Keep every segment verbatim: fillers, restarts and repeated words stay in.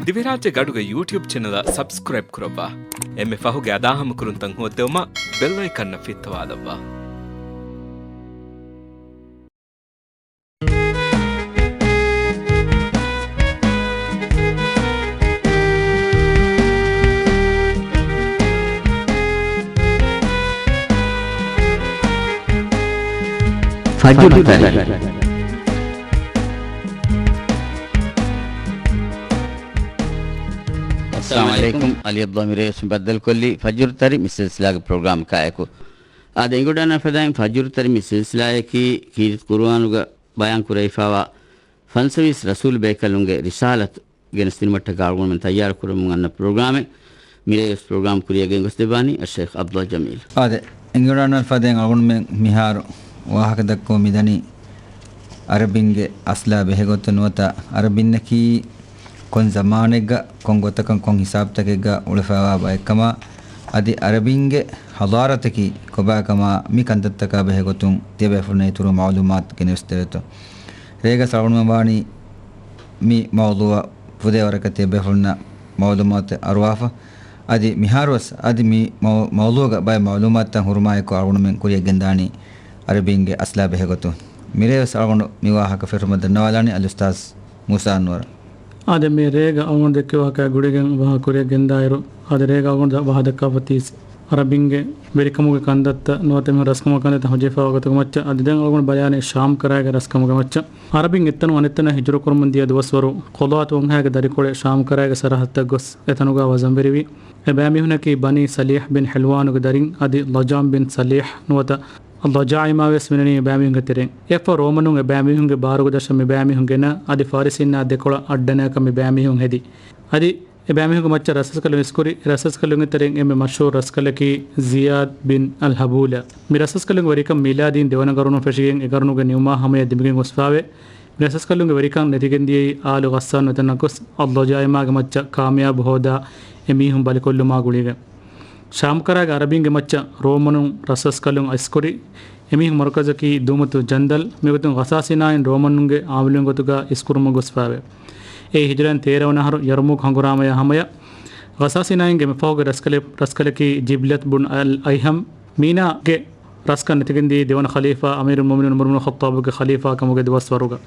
ދިވެހިރާއްޖޭގެ އަޑުގެ ޔޫޓިއުބް ޗެނަލަށް ސަބްސްކްރައިބް ކުރައްވާ. އެންމެ ފަހުގެ އަދާހަމަކުރުންތައް ހޯއްދެވުމަށް ބެލް އައިކަންއަށް ފިއްތަވާލައްވާ. ފަޖުރު ތަރި. އައްސަލާމު ޢަލައިކުމް. ޢަލީ ޢަބްދުﷲ މިރޭވެސް ބައްދަލުކޮށްލީ ފަޖުރު ތަރި މި ސިލްސިލާގެ ޕްރޮގްރާމަކާއެކު. އާދެ، އެނގިވަޑައިގަންނަވާ ފަދައިން ފަޖުރު ތަރި މި ސިލްސިލާއަކީ ކީރިތި ޤުރުއާނުގަ ބަޔާން ކުރެވިފައިވާ ފަންސަވީސް ރަސޫލު ބޭކަލުންގެ ރިސާލަތު ގެނެސްދިނުމަށްޓަކާ އަޅުގަނޑުމެން ތައްޔާރު ކުރަމުން އަންނަ ޕްރޮގްރާމެއް. މިރޭވެސް ޕްރޮގްރާމް ކުރިއަށް ގެންގޮސްދެއްވާނީ އައްޝައިޚް ޢަބްދުﷲ ޖަމީލް. އާދެ، އެނގިވަޑައިގަންނަވާ ފަދައިން އަޅުގަނޑުމެން މިހާރު ވާހަކަ ދައްކަމުން މިދަނީ ޢަރަބިންގެ އަސްލާ ބެހޭގޮތުން ނުވަތަ ޢަރަބިންނަކީ ކޮން ޒަމާނެއްގަ، ކޮން ގޮތަކަށް، ކޮން ހިސާބުތަކެއްގަ އުޅެފައިވާ ބައެއްކަމާ، އަދި ޢަރަބިންގެ ޙަޟާރަތަކީ ކޮބާކަމާ، މި ކަންތައްތަކާ ބެހޭގޮތުން ތިޔަބޭފުޅުންނަށް އިތުރު މަޢުލޫމާތު ގެނެސްދެވޭތޯ. ރޭގަސް އަޅުގަނޑުމެން ވާނީ މި މައުޟޫޢަށް ފުދޭ ވަރަކަށް ތިޔަބޭފުޅުންނަށް މަޢުލޫމާތު އަރުވާފަ. އަދި މިހާރުވެސް އަދި މި މައު-، މައުޟޫޢުގަ ބައެއް މަޢުލޫމާތުތައް ހުރުމާއެކު އަޅުގަނޑުމެން ކުރިއަށް ގެންދާނީ ޢަރަބިންގެ އަސްލާ ބެހޭގޮތުން. މިރޭވެސް އަޅުގަނޑު މި ވާހަކަ ފެށުމަށް ދަންނަވާލާނީ އަލްއުސްތާޛް މޫސާ އަންވަރު. އާދެ، މި ރޭގަ އަޅުގަނޑު ދެއްކި ވާހަކައާ ގުޅިގެން ވާހަކަ ކުރިއަށް ގެންދާއިރު، އާދެ، ރޭގަ އަޅުގަނޑު ވާހަކަ ދައްކާފަ ތީސް ޢަރަބިންގެ ވެރިކަމުގެ ކަންތައްތައް ނުވަތަ މި ރަސްކަމުގެ ކަންތައްތައް ހުއްޖަވާ ގޮތުގެ މައްޗަށް. އަދި ދެން އަޅުގަނޑު ބަލާނީ ޝާމް ކަރާގެ ރަސްކަމުގެ މައްޗަށް. ޢަރަބިން އެއްތަނުން އަނެއްތަނަށް ހިޖުރަ ކުރަމުން ދިޔަ ދުވަސްވަރު، ޤަޟާތު ވަންހައިގެ ދަރިކޮޅެއް ޝާމް ކަރާގެ ސަރަޙައްދަށް ގޮސް އެތަނުގަ ވަޒަންވެރިވި. އެ ބައިމީހުނަކީ ބަނީ ސަލީޙް ބިން ޙިލްވާނުގެ ދަރިން އަދި ޟަޖާން ބިން ސަލީޙް ނުވަތަ ޟަޖާޢިމާ ވެސް މިނަނީ މި ބައިމީހުންގެ ތެރެއިން. އެއަށްފަހު ރޯމަނުން އެ ބައިމީހުންގެ ބާރުގެ ދަށަށް މި ބައިމީހުން ގެނަ އަދި ފާރިސީންނާ ދެކޮޅަށް އައްޑަނައަކަށް މި ބައިމީހުން ހެދި. އަދި އެ ބައިމީހުންގެ މައްޗަށް ރަސްރަސްކަލުން އިސްކުރި. އެ ރަސްރަސްކަލުންގެ ތެރެއިން އެންމެ މަޝްހޫރު ރަސްކަލަކީ ޒިޔާދް ބިން އަލް ހަބޫލާ. މި ރަސްރަސްކަލުންގެ ވެރިކަން މީލާދީން ދެވަނަ ގަރުނުން ފެށިގެން އެ ގަރުނުގެ ނިމުމާ ހަމަޔަށް ދެމިގެން ގޮސްފާވޭ. މި ރަސްރަސްކަލުންގެ ވެރިކަން ނެތިގެން ދިޔައީ އާލު ޣައްސާން ނުވަތަ ނަކުސް އަލް ޟަޖާޢިމާގެ މައްޗަށް ކާމިޔާބު ހޯދާ އެ މީހުން ބަލިކޮށްލުމާ ގުޅިގެން. ޝާމްކަރާގެ ޢަރަބިންގެ މައްޗަށް ރޯމަނުން ރަސްރަސްކަލުން އިސްކުރި. އެމީހުން މަރުކަޒަކީ ދޫމަތު ޖަންދަލް. މިގޮތުން ޣަސާސިނާއިން ރޯމަނުންގެ އާމިލުން ގޮތުގަ އިސްކުރުމަށް ގޮސްފާވޭ. އެއީ ހިޖުރައިން ތޭރަ ވަނަ އަހަރު ޔަރްމޫކް ހަނގުރާމަޔާ ހަމަޔަށް. ޣަސާސިނާއިންގެ މިފަހުގެ ރަސްކަލެ-، ރަސްކަލަކީ ޖިބްލަތް ބުން އަލް އައިހަމް. މީނާގެ ރަސްކަން ނެތިގެންދިޔައީ ދެވަނަ ޚަލީފާ އަމީރުލް މުއުމިނީން ޢުމަރު ބުނު ޚައްޠާބުގެ ޚަލީފާ ކަމުގެ ދުވަސްވަރުގަ.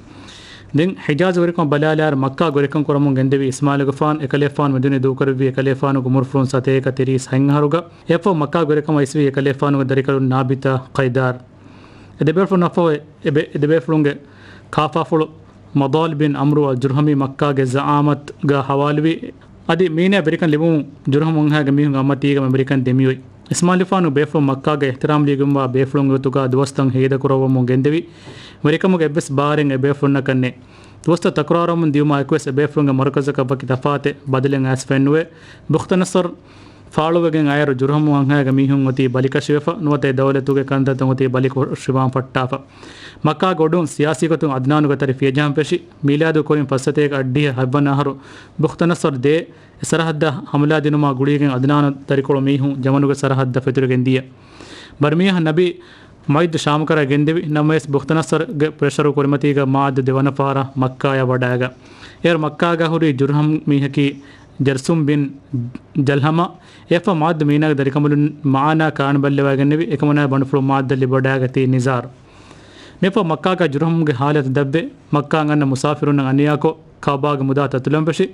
ދެން ޙިޖާޒު ވެރިކަމަށް ބަލާލާއިރު މައްކާ ވެރިކަން ކުރަމުން ގެންދެވި އިސްމާޢީލުގެފާން އެކަލޭފާނު މެދުނި ދޫކުރެއްވި އެކަލޭފާނުގެ އުމުރުފުޅުން ސަތޭކަ ތިރީސް ހަތް އަހަރުގަ. އެއަށްފަހު މައްކާ ވެރިކަމަށް އިސްވި އެކަލޭފާނުގެ ދަރިކަލުން ނާބިތާ، ޤައިދާރް. އެ ދެބޭފުޅުން އަށްފަހު އެ ބެ-، އެ ދެބޭފުޅުންގެ ކާފާފުޅު މަޟާލް ބިން ޢަމްރު އަލް ޖުރްހަމީ މައްކާގެ ޒަޢާމަތުގަ ހަވާލުވި. އަދި މީނާ ވެރިކަން ލިބުމުން ޖުރްހަމު ވަންހައިގެ މީހުން އައްމަތީގަ މި ވެރިކަން ދެމިއޮތް. އިސްމާޢީލުގެފާނު ބޭފުޅުން މައްކާގަ އިޙްތިރާމް ލިބިގެންވާ ބޭފުޅުންގެ ގޮތުގަ ދުވަސްތައް ހޭދަކުރައްވަމުން ގެންދެވި. ވެރިކަމުގެ އެއްވެސް ބާރެއް އެ ބޭފުޅުންނަކަށް ނެތް. ދުވަސްތައް ތަކުރާރުވަމުން ދިޔުމާ އެކުވެސް އެ ބޭފުޅުންގެ މަރުކަޒަކަށް ވަކި ތަފާތެއް ބަދަލެއް އައިސް ފެންނުވޭ. ބުޚްތަނައްޞަރު ފާޅުވެގެން އައިއިރު ޖުރްހަމު ވަންހައިގެ މީހުން އޮތީ ބަލިކަށިވެފަ ނުވަތަ އެ ދައުލަތުގެ ކަންތައްތައް އޮތީ ބަލިކޮށްފަ ފަށްޓާފަ. މައްކާގަ އޮޑުން ސިޔާސީ ގޮތުން ޢަދްނާނުގެ ތަރި ފިޔަޖަހަން ފެށި. މީލާދު ކުރިން ފަސްސަތޭކަ އަށްޑިހަ ހަތްވަނަ އަހަރު ބުޚްތަނައްޞަރު ދޭ އެ ސަރަޙައްދަށް ހަމަލާ ދިނުމާ ގުޅިގެން ޢަދްނާނު ދަރިކޮޅު މީހުން ޔަމަނުގެ ސަރަޙައްދަށް ފެތުރިގެން ދިޔަ. ބަރުމީހަށް ނަބީ މުޢިއްދު ޝާމްކަރަށް ގެންދެވި. ނަމަވެސް ބުޚްތަނައްޞަރުގެ ޕްރެޝަރު ކުރިމަތީގަ މުޢައްދު ދެވަނަ ފަހަރަށް މައްކާޔަށް ވަޑައިގަ. އޭރު މައްކާގަ ހުރި ޖުރްހަމް މީހަކީ ޖަރްސުމް ބިން ޖަލްހަމަ. އެއަށްފަހު މުޢައްދު މީނާގެ ދަރިކަނބަލުން މަޢާނާ ކާންބައްލަވައިގެންނެވި. އެކަމަނާ ބަނޑުފުޅު މުޢައްދަށް ލިބިވަޑައިގަތީ ނިޒާރު. މިއަށްފަހު މައްކާގަ ޖުރްހަމްގެ ޙާލަތު ދަށްވެ، މައްކާއަށް އަންނަ މުސާފިރުންނަށް އަނިޔާކޮށް، ކަޢުބާގެ މުދާ ތަތުލަން ފެށި.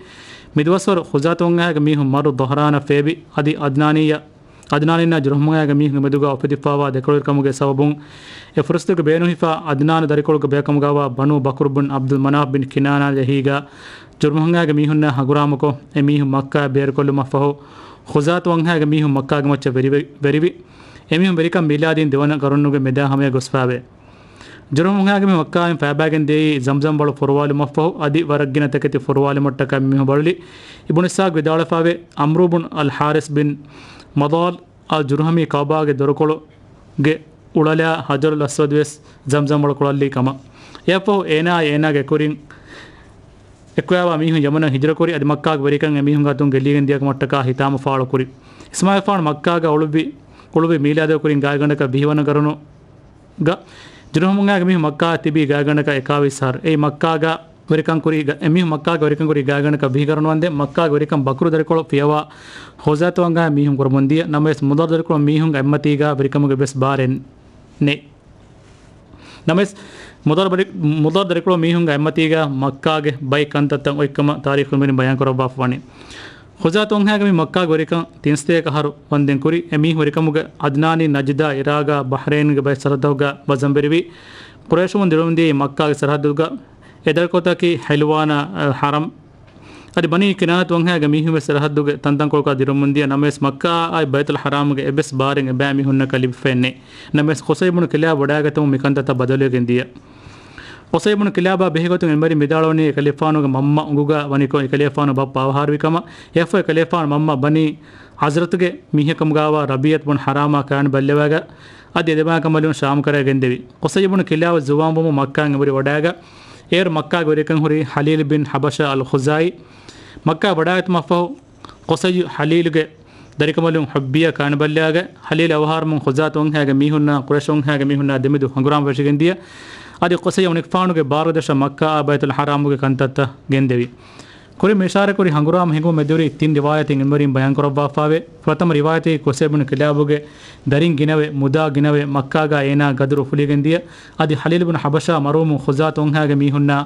މިދުވަސްވަރު ޚުޒާޢަތު ވަންހައިގެ މީހުން މަރު ޟަހްރާނަށް ފޭބި. އަދި ޢަދްނާނީއަށް، ޢަދްނާނީންނާ ޖުރްހަމު ވަންހައިގެ މީހުންގެ މެދުގަ އުފެދިފައިވާ ދެކޮޅުވެރިކަމުގެ ސަބަބުން އެ ފުރުޞަތުގެ ބޭނުން ހިފާ ޢަދްނާނު ދަރިކޮޅުގެ ބަޔަކަމުގައިވާ ބަނޫ ބަކުރު ބުން ޢަބްދުލް މަނާފް ބިން ކިނާނާ ޖެހީގަ ޖުރްހަމު ވަންހައިގެ މީހުންނާ ހަނގުރާމަކޮށް، އެ މީހުން މައްކާއަށް ބޭރުކޮށްލުމަށްފަހު، ޚުޒާޢަތު ވަންހައިގެ މީހުން މައްކާގެ މައްޗަށް ވެރިވެ-، ވެރިވި. އެމީހުން ވެރިކަން މީލާދީން ދެވަނަ ގަރުނުގެ މެދާ ހަމަޔަށް ގޮސްފާވޭ. ޖުރްހަމު ވަންހައިގެ މި މައްކާއިން ފައިބައިގެން ދިޔައީ ޒަމްޒަމް ވަޅު ފޮރުވާލުމަށްފަހު، އަދި ވަރަށް ގިނަ ތަކެތި ފޮރުވާލުމަށްޓަކާ މީހުން ބައްޅި. އިބްނު އިސްޙާޤް ވިދާޅުވެފައިވޭ، ޢަމްރު ބުން އަލް ޙާރިސް ބިން މަޟާލް އަލް ޖުރްހަމީ ކަޢުބާގެ ދޮރުކޮޅުގެ އުޅަލާ ޙަޖަރުލް އަސްވަދުވެސް ޒަމްޒަމް ވަޅު ކުޅައްލި ކަމަށް. އެއަށްފަހު އޭނާއާއި އޭނާގެ ކުރިން އެކުއެވާ މީހުން ޔަމަނަށް ހިޖުރަކުރި. އަދި މައްކާގެ ވެރިކަން އެމީހުންގެ އަތުން ގެއްލިގެން ދިޔަކަމަށްޓަކާ ހިތާމަ ފާޅުކުރި. އިސްމާޢީލްގެފާނު މައްކާގަ އުޅުއްވި، އުޅުއްވި މީލާދުގެ ކުރިން ގާތްގަނޑަކަށް ވިހިވަނަ ގަރުނުގަ ޖުރްހަމު ވަންހައިގެ މީހުން މައްކާއަށް ތިބީ ގާތްގަނޑަކަށް އެކާވީސް އަހަރު. އެއީ މައްކާގަ ވެރިކަން ކުރި ގަ-، އެމީހުން މައްކާގެ ވެރިކަން ކުރި ގާތްގަނޑަކަށް ވިހި ގަރަނު ވަންދެން، މައްކާގެ ވެރިކަން ބަކުރު ދަރިކޮޅު ފިޔަވާ ޚުޒާތު އަންހާ މީހުން ކުރަމުން ދިޔަ. ނަމަވެސް، މުޟައްރަ ދަރިކޮޅު މީހުންގެ އެއްމަތީގަ ވެރިކަމުގެ އެއްވެސް ބާރެއް ނެތް. ނަމަވެސް، މުޟައްރަ ބަރި-، މުޟައްރަ ދަރިކޮޅު މީހުންގެ އެއްމަތީގަ މައްކާގެ ބައެއް ކަންތައްތައް އޮތްކަމަށް ތާރީޚު މިރިން ބަޔާން ކުރައްވާފަ ވަނީ. ޚުޒާތު އަންހާގެ މި މައްކާގެ ވެރިކަން ތިން ސަތޭކަ އަހަރު ވަންދެން ކުރި. އެ މީހުން ވެރިކަމުގެ އަދްނާނީ ނަޖްދާ އިރާގާ ބަހްރޭންގެ ބައެއް ސަރަހައްދުގަ ބަޒަންވެރިވި. ޤުރައިޝުން ދިރުމުންދިޔައީ މައްކާގެ ސަރަހައްދުގަ އެ ދަރިކޮޅުތަކަކީ ހިލްވާނާ، އަލް ޙަރަމް. އަދި ބަނީ ކިނާނަތު އަންހާގެ މީހުން ވެސް ސަރަހައްދުގެ ތަންތަންކޮޅުގަ ދިރުމުންދިޔަ. ނަމަވެސް، މައްކާއާއި ބައިތުލް ޙަރާމުގެ އެއްވެސް ބާރެއް އެބައިމީހުންނަކަށް ލިބިފައެއް ނެތް. ނަމަވެސް، ޤުޞައްޔު ބުނު ކިލާބު ވަޑައިގަތުމުން މި ކަންތައްތައް ބަދަލުވެގެން ދިޔަ. ޤުޞައްޔު ބުނު ކިލާބާ ބެހިގޮތުން އެންމެރި ވިދާޅުވަނީ އެކަލޭފާނުގެ މަންމަ އުނގުގަ ވަނިކޮށް އެކަލޭފާނު ބައްޕަ އަވަހާރަވި ކަމަށް. އެއަށްފަހު އެކަލޭފާނު މަންމަ ބަނީ ޢަޒްރަތުގެ މީހެއްކަމުގައިވާ ރަބީޢަތު ބުނު ޙަރާމާ ކާނި ބައްލަވާގަ އަދި އެދެބާކަނބަލުން ޝާމުކަރައި ގެންދެވި. ޤުޞައްޔު ބުނު ކިލާބު ޒުވާންވުމުން މައްކާއިން އެނބުރި ވަޑައިގަ އޭރު މައްކާގެ ވެރިކަން ހުރި ޙަލީލް ބިން ޙަބަޝާ އަލް ޚުޒާއީ. މައްކާ ވަޑައިގަތުމަށްފަހު ޤުޞައްޔު ޙަލީލުގެ ދަރިކަނބަލުން ޙުއްބީއަށް ކާނި ބައްލަވާގަ ޙަލީލް އަވަހާރަމުން ޚުޒާތު އަންހާގެ މީހުންނާ ޤުރައިޝު އަންހާގެ މީހުންނާ ދެމެދު ހަނގުރާމަ ވެށިގެން ދިޔަ. އަދި ޤުޞައްޔު އޮނިކްފާނުގެ ބާރުގެ ދަށަށް މައްކާއާ ބައިތުލް ޙަރާމުގެ ކަންތައްތައް ގެންދެވި. ކުރިން މި އިޝާރަތްކުރި ހަނގުރާމަ ހިނގުމަށް މެދުވެރި ތިން ރިވާޔަތެއް އެންމެރިން ބަޔާން ކުރައްވާފައެވެ. ފުރަތަމަ ރިވާޔަތަކީ ޤުޞައްޔު ބުނު ކިލާބުގެ ދަރިން ގިނަވެ، މުދާ ގިނަވެ، މައްކާގަ އޭނާ ގަދުރު އުފުލިގެން ދިޔަ. އަދި ޙަލީލް ބުނު ޙަބަޝާ މަރުވުމުން ޚުޒާތު އަންހާގެ މީހުންނާ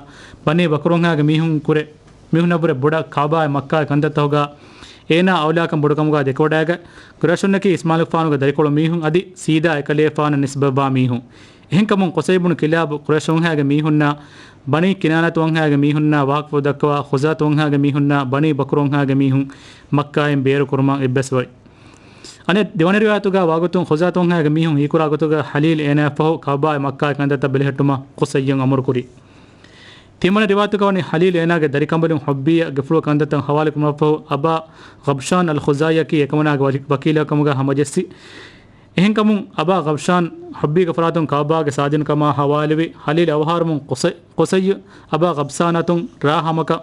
ބަނީ ބަކުރު އަންހާގެ މީހުން ކުރެ، މީހުންނަށްވުރެ ބޮޑަށް ކަޢުބާއާއި މައްކާގެ ކަންތައްތަކުގަ އޭނާ އައުލާކަން ބޮޑުކަމުގަ ދެކެވަޑައިގަ، ޤުރައިޝުންނަކީ އިސްމާޢީލުގެފާނުގެ ދަރިކޮޅު މީހުން އަދި ސީދާ އެކަލޭފާނަށް ނިސްބަތްވާ މީހުން. އެހެންކަމުން ޤުޞައްޔު ބުނު ކިލާބު ޤުރައިޝު އަންހާގެ މީހުންނާ ބަނީ ކިނާނަތު އަންހާގެ މީހުންނާ ވާހަކަފުޅު ދައްކަވާ ޚުޒާތު އަންހާގެ މީހުންނާ ބަނީ ބަކުރު އަންހާގެ މީހުން މައްކާއިން ބޭރުކުރުމަށް އެއްބަސްވި. އަނެއް ދެވަނަ ރިވާޔަތުގަ ވާގޮތުން ޚުޒާތު އަންހާގެ މީހުން ހީކުރާ ގޮތުގަ ޙަލީލް އޭނާއަށްފަހު ކަޢުބާއާއި މައްކާގެ ކަންތައްތައް ބެލެހެއްޓުމަށް ޤުޞައްޔު އަމުރުކުރި. ތިންވަނަ ރިވާޔަތުގަ ވަނީ ޙަލީލް އޭނާގެ ދަރިކަނބަލުން ޙުއްބީއަށް ގެފުޅު ކަންތައްތައް ޙަވާލުކުރުމަށްފަހު އަބާ ޣަބްޝާން އަލް ޚުޒާއީއަކީ އެކަމަނާގެ ވަކި-، ވަކީލުކަމުގަ ހަމަޖެއްސި. އެހެންކަމުން އަބާ ޣަބްޝާން ޙުއްބީގެ ފަރާތުން ކަޢުބާގެ ސާދިނުކަމާ ޙަވާލުވި. ޙަލީލް އަވަހާރަމުން ޤުޞައް-، ޤުޞައްޔު އަބާ ޣަބްޝާނަތުން ރާ ހަމަކަށް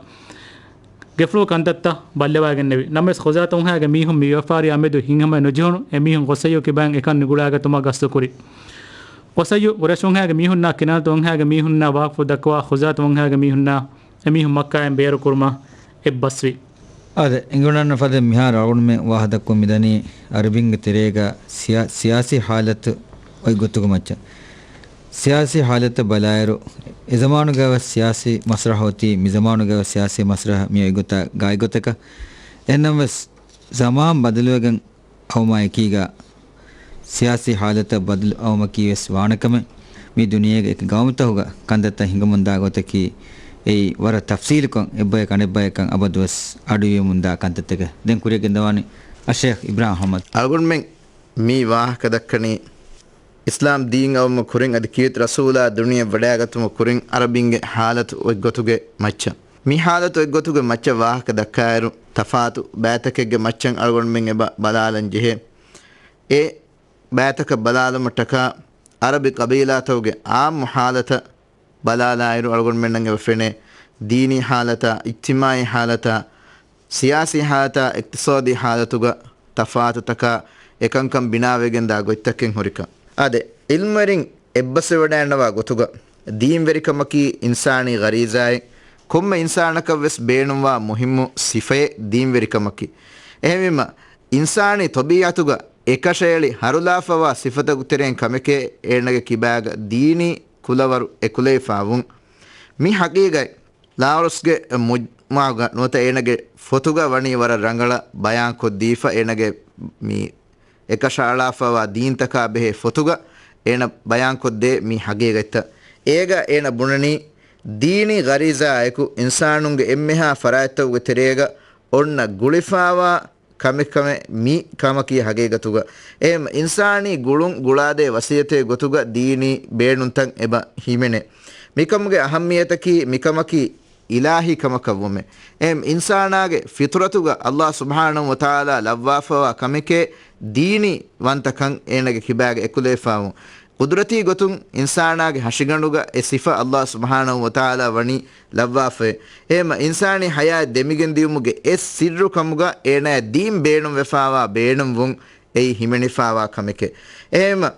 ގެފުޅު ކަންތައްތައް ބައްލަވައިގެންނެވި. ނަމަވެސް ޚުޒާތު އަންހާގެ މީހުން މި ވިޔަފާރިއާ މެދު ހިތްހަމައެއް ނުޖެހުނު. އެމީހުން ޤުޞައްޔު ކިބައިން އެކަން ނުގުޅާގަތުމަށް ގަސްތުކުރި. ޤުޞައްޔު ޤުރައިޝު އަންހާގެ މީހުންނާ ކިނާނަތު އަންހާގެ މީހުންނާ ވާހަކަފުޅު ދައްކަވާ ޚުޒާތު އަންހާގެ މީހުންނާ އެމީހުން މައްކާއިން ބޭރުކުރުމަށް އެއްބަސްވި. އާދެ، އިނގިރުންނަށް ފަދަ މިހާރު އަޅުގަނޑުމެން ވާހަކަދައްކަމުން މިދަނީ އަރަބިންގެ ތެރޭގަ ސިޔާ-، ސިޔާސީ ޙާލަތު އޮތް ގޮތުގެ މައްޗަށް. ސިޔާސީ ޙާލަތަށް ބަލާއިރު، އެ ޒަމާނުގައިވެސް ސިޔާސީ މަސްރަޙަ އޮތީ، މި ޒަމާނުގައިވެސް ސިޔާސީ މަސްރަޙަ މި އޮތް ގޮތާ ގާތް ގޮތަކަށް. އެހެންނަމަވެސް، ޒަމާން ބަދަލުވެގެން އައުމާ އެކީގަ، ސިޔާސީ ޙާލަތަށް ބަދަލު އައުމަކީ ވެސް ވާނެ ކަމެއް. މި ދުނިޔޭގެ އެކި ގައުމުތަކުގަ ކަންތައްތައް ހިނގަމުންދާ ގޮތަކީ، އެއީ ވަރަށް ތަފްސީލުކޮށް، އެއްބަޔަކު އަނެއްބަޔަކަށް އަބަދުވެސް އަޑުއިވެމުންދާ ކަންތައްތަކެއް. ދެން ކުރިއަށް ގެންދަވާނީ އައްޝައިޚް އިބްރާހިމް އަޙްމަދު. އަޅުގަނޑުމެން މި ވާހަކަ ދައްކަނީ، އިސްލާމް ދީން އައުމުގެ ކުރިން އަދި ކީރިތި ރަސޫލާ ދުނިޔެ ވަޑައިގަތުމުގެ ކުރިން އަރަބިންގެ ޙާލަތު އޮތް ގޮތުގެ މައްޗަށް. މި ޙާލަތު އޮތް ގޮތުގެ މައްޗަށް ވާހަކަ ދައްކާއިރު، ތަފާތު ބައިތަކެއްގެ މައްޗަށް އަޅުގަނޑުމެން އެބަ ބަލާލަން ޖެހޭ. އެ ބައިތަކަށް ބަލާލުމަށްޓަކާ، އަރަބި ޤަބީލާތަކުގެ ޢާއްމު ޙާލަތަށް ބަލާލާއިރު، އަޅުގަނޑުމެންނަށް އެބަ ފެނޭ، ދީނީ ޙާލަތާ، އިޖްތިމާޢީ ޙާލަތާ، ސިޔާސީ ޙާލަތާ، އިޤްތިޞާދީ ޙާލަތުގަ ތަފާތުތަކާ އެކަންކަން ބިނާވެގެންދާ ގޮތްތަކެއް ހުރިކަން. އާދެ، ޢިލްމުވެރިން އެއްބަސްވެވަޑައިގަންނަވާ ގޮތުގަ، ދީންވެރިކަމަކީ އިންސާނީ ޣަރީޒާއެއް، ކޮންމެ އިންސާނަކަށްވެސް ބޭނުންވާ މުހިއްމު ސިފައެއް ދީންވެރިކަމަކީ. އެހެންވީމަ، އިންސާނީ ޠަބީޢަތުގަ އެކަށައެޅި ހަރުލާފަވާ ސިފަތަކުގެ ތެރެއިން ކަމެކޭ އޭނަގެ ކިބާގަ ދީނީ ކުލަވަރު އެކުލެވިފާވުން. މި ޙަޤީޤަތް ލާރުސްގެ މުޖްތަމަޢުގަ ނުވަތަ އޭނަގެ ފޮތުގަ ވަނީ ވަރަށް ރަނގަޅަށް ބަޔާންކޮށްދީފަ، އޭނަގެ މި އެކަށައަޅާފަވާ ދީންތަކާ ބެހޭ ފޮތުގަ އޭނަ ބަޔާންކޮށްދޭ މި ޙަޤީޤަތްތައް. އޭގަ އޭނަ ބުނަނީ، ދީނީ ޣަރީޒާއެކު އިންސާނުންގެ އެންމެހާ ފަރާތްތަކުގެ ތެރޭގަ އޮންނަ ގުޅިފާވާ ކަމެއްކަމެއް މި ކަމަކީ ޙަޤީޤަތުގަ. އެހެން އިންސާނީ ގުޅުން ގުޅާދޭ ވަޞިއްޔަތެއް ގޮތުގަ ދީނީ ބޭނުންތައް އެބަ ހިމެނޭ. މިކަމުގެ އަހައްމިއްޔަތަކީ މިކަމަކީ އިލާހީ ކަމަކަށްވުމެއް. އެހެން އިންސާނާގެ ފިޠުރަތުގަ ﷲ ސުބްޙާނަހޫ ވަތަޢާލާ ލައްވާފަވާ ކަމެކޭ ދީނީ ވަންތަކަން އޭނަގެ ކިބާގަ އެކުލެވިފާވުން. ޤުދުރަތީ ގޮތުން އިންސާނާގެ ހަށިގަނޑުގަ އެ ސިފަ ﷲ ސުބްޙާނަހޫ ވަތަޢާލާ ވަނީ ލައްވާފައެވެ. އެހެންމަ އިންސާނީ ޙަޔާތް ދެމިގެންދިޔުމުގެ އެއް ސިއްރު ކަމުގަ އޭނާޔަށް ދީން ބޭނުންވެފާވާ ބޭނުންވުން އެއީ ހިމެނިފާވާ ކަމެކެވެ. އެހެންމަ